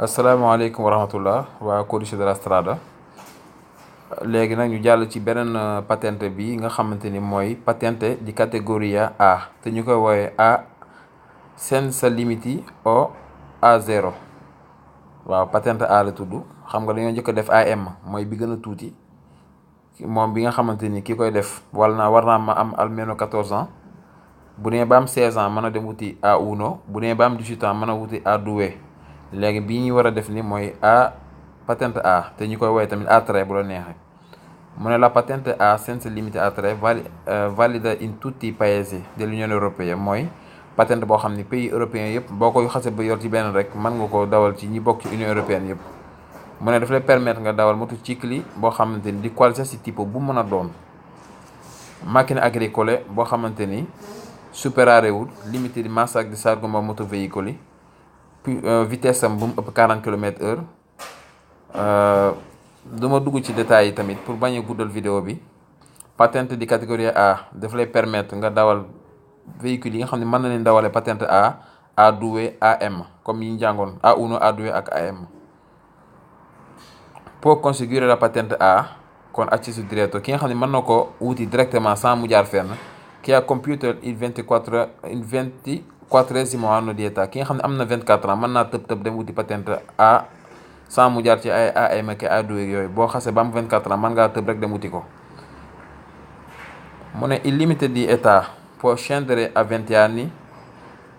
asalaamaaleykum wa rahmatullah waa Codice de la Strada léegi nag ñu jàll ci beneen patente bi nga xamante ni mooy patente di categoria A te ñu koy woowe A senza limiti o A0. waaw patente A la tudd. xam nga dañoo njëkk a def AM mooy bi gën a tuuti moom bi nga xamante ni ki koy def war naa ma am almeno 14 ans. bu nee ba am 16 ans mën a dem wuti A1. bu nee ba am 18 ans mën a wuti A2. léegi bii ñu war a def ni mooy A patente A te ñu koy woowee tamit A3 bu la neexee mu ne la patente A senza limite A3 valida in tutti i paesi dell'Unione Europea mooy patente boo xam ni pays européens yëpp boo koy xase ba yor ci benn rek mën nga ko dawal ci ñi bokk ci Union européenne yëpp. mu ne daf lay permettre nga dawal motocicli boo xamante ni di qualsiasi tipo bu mën a doon macchine agricole boo xamante ni superarewul limite di massa di sarguma motoveicoli vitesse am bu mu ëpp 40 km/h. du ma dugg ci détails yi tamit pour bañ a guddal vidéo bi. patente di catégorie A daf lay permettre nga dawal véhicule yi nga xam ne mën na leen dawale patente A A2 AM comme yi ñu jàngoon A1 A2 ak AM. pour conseguire la patente A con accesso diretto ki nga xam ne mën na ko wuti directement sans mu jaar fenn ki a computer il 24esimo anno di età ki nga xam ne am na 24 ans mën naa tëb dem wuti patente A sans mu jaar ci ay AM ak A2 yooyu boo xasee ba am 24 ans mën ngaa tëb rek dem wuti ko. mu ne il limite di età può scendere a 20 anni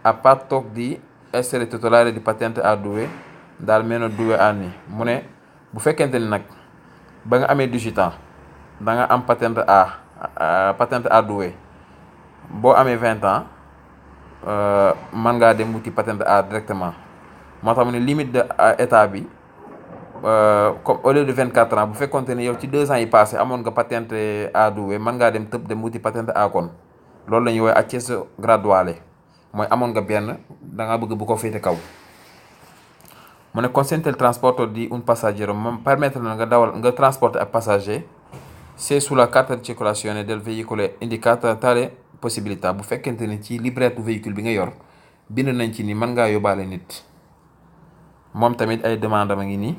a patto di essere titolare di patente A2 da almeno 2 anni. mu ne bu fekkente ni nag ba nga amee 18 ans da nga am patente patente A2 boo amee 20 ans mën ngaa dem wuti patente A directement. moo tax mu ne limite de état bi comme au lieu de 24 ans bu fekkonte ne yow ci 2 ans yi passé amoon nga patente A2 mën ngaa dem wuti patente A kon loolu la ñuy woowee accesso graduale mooy amoon nga benn da nga bëgg bu ko féete kaw. mu ne consente il trasporto di un passeggero moom permettre na nga dawal nga transporter ak passager se sulla carta di circolazione del veicolo indicata tale possibilità bu fekkente ni ci libretto véhicule bi nga yor bind nañ ci ni mën ngaa yóbbaale nit. moom tamit ay demande ma ngi nii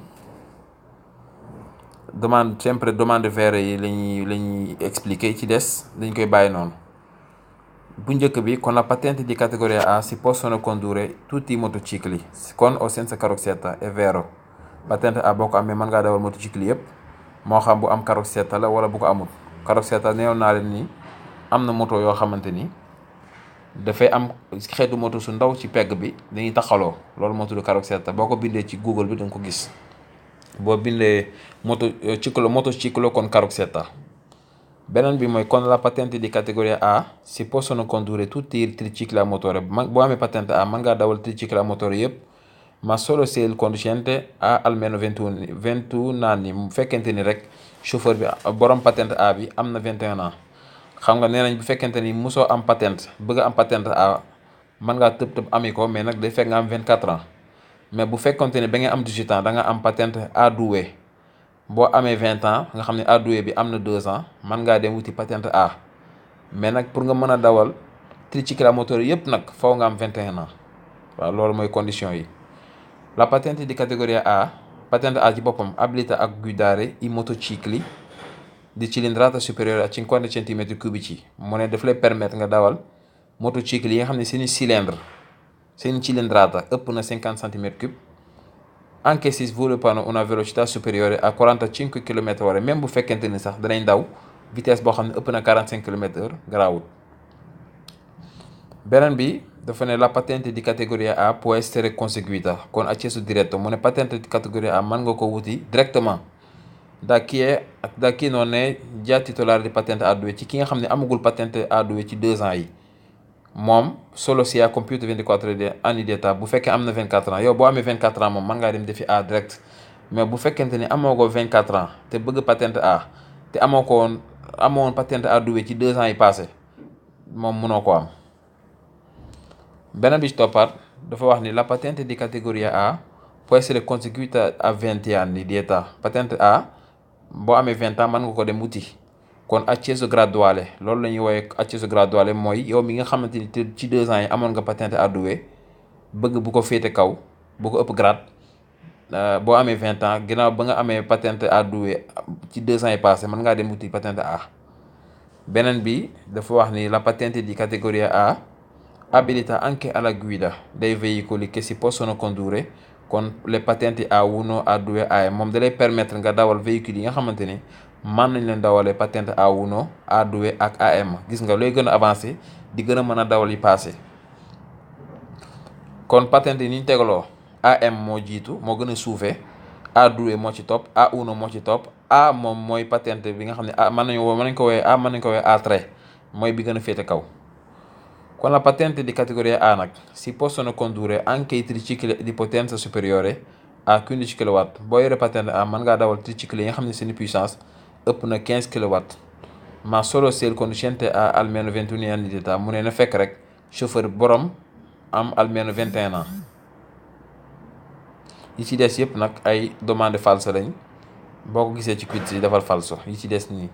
demande vere yi lañuy expliquer ci des dañ koy bàyyi noonu. bu njëkk bi con la patente di categoria A si possono condurre tutti i motocicli con o senza carrozzetta è vero patente A boo ko amee mën ngaa dawal motocicli yëpp moo xam bu am carrozzetta la wala bu ko amul. carrozzetta neew naa leen ni am na moto yoo xamante ni dafay am xeetu moto su ndaw ci pegg bi dañuy taxaloo loolu moo tudd carrozzetta boo ko bindee ci Google bi da nga ko gis boo bindee motociclo con carrozzetta. beneen bi mooy con la patente di categoria A si possono condurre tutti i tricicli a motore boo amee patente A mën ngaa dawal tricicli a motore yëpp ma solo se il conducente ha almeno 21 anni mu fekkente ni rek chauffeur bi borom patente A bi am na 21 ans. xam nga nee nañ bu fekkente ni mosoo am patente bëgg am patente A mën ngaa tëb ami ko mais nag day fekk nga am 24 ans mais bu fekkonte ni ba nga am 18 ans da nga am patente A2 boo amee 20 ans nga xam ne A2 bi am na 2 ans mën ngaa dem wuti patente A mais nag pour nga mën a dawal triciclo a motore yëpp nag faw nga am 21 ans waaw loolu mooy condition yi. la patente di categoria A patente A ci boppam abilita a guidare i motocicli di cilindrata superiore a 50 centimetri cubici mu ne daf lay permettre nga dawal motocicli yi nga xam ne seeni cilindrata ëpp na 50 centimetri cube anche si sviluppano una velocità superiore a 45 km/h même bu fekkente ni sax danañ daw vitesse boo xam ne ëpp na 45 km/h garaawul. beneen bi dafa ne la patente di categoria A può essere conseguita con accesso diretto mu ne patente di categoria A mën nga ko wuti directement da chi non è già titolare di patente A2 ci ki nga xam ne amagul patente A2 ci 2 ans yi moom solo si a compiuto 24 anni di età bu fekkee am na 24 ans yow boo amee 24 ans moom mën ngaa dem defi A direct mais bu fekkente ni amoo ko 24 ans te bëgg patente A te amoon patente A2 ci 2 ans yi passé moom mënoo ko am. beneen bi ci toppaat dafa wax ni la patente di categoria A può essere conseguita a 20 anni di età patente A boo amee 20 ans mën nga ko dem wuti kon accesso graduale loolu la ñuy woowee accesso graduale mooy yow mi nga xamante ni ci 2 ans yi amoon nga patente A2 bëgg bu ko féete kaw bu ko ëpp grade boo amee 20 ans ginnaaw ba nga amee patente A doué ci 2 ans yi passé mën ngaa dem wuti patente A. beneen bi dafa wax ni la patente di categoria A abilita anche alla guida dei veicoli che si possono condurre con le patenti A1 A2 AM moom da lay permettre nga dawal véhicule yi nga xamante ni mën nañ leen dawalee patente A1 A2 ak AM. gis nga looy gën a avancé di gën a mën a dawal yi passé kon patente yi ni ñu tegaloo AM moo jiitu moo gën a suufee, A2 moo ci topp, A1 moo ci topp, A moom mooy patente bi nga xam ne mën nañ ko woowee A, mën nañ ko woowee A3 mooy bi gën a féete kaw. Con la patente di categoria A nag si possono condurre anche i tricicli di potenza superiore à 15 kW. boo yore patente A mën ngaa dawal tricicli yi nga xam ne seeni puissance ëpp na 15 kW, ma solo se il conducente ha almeno 21 anni di età. mu ne na fekk rek chauffeur borom am almeno 21 ans. yi ci des yëpp nag ay demande false lañ, boo ko gisee ci quiz yi defal falso yi ci des nii.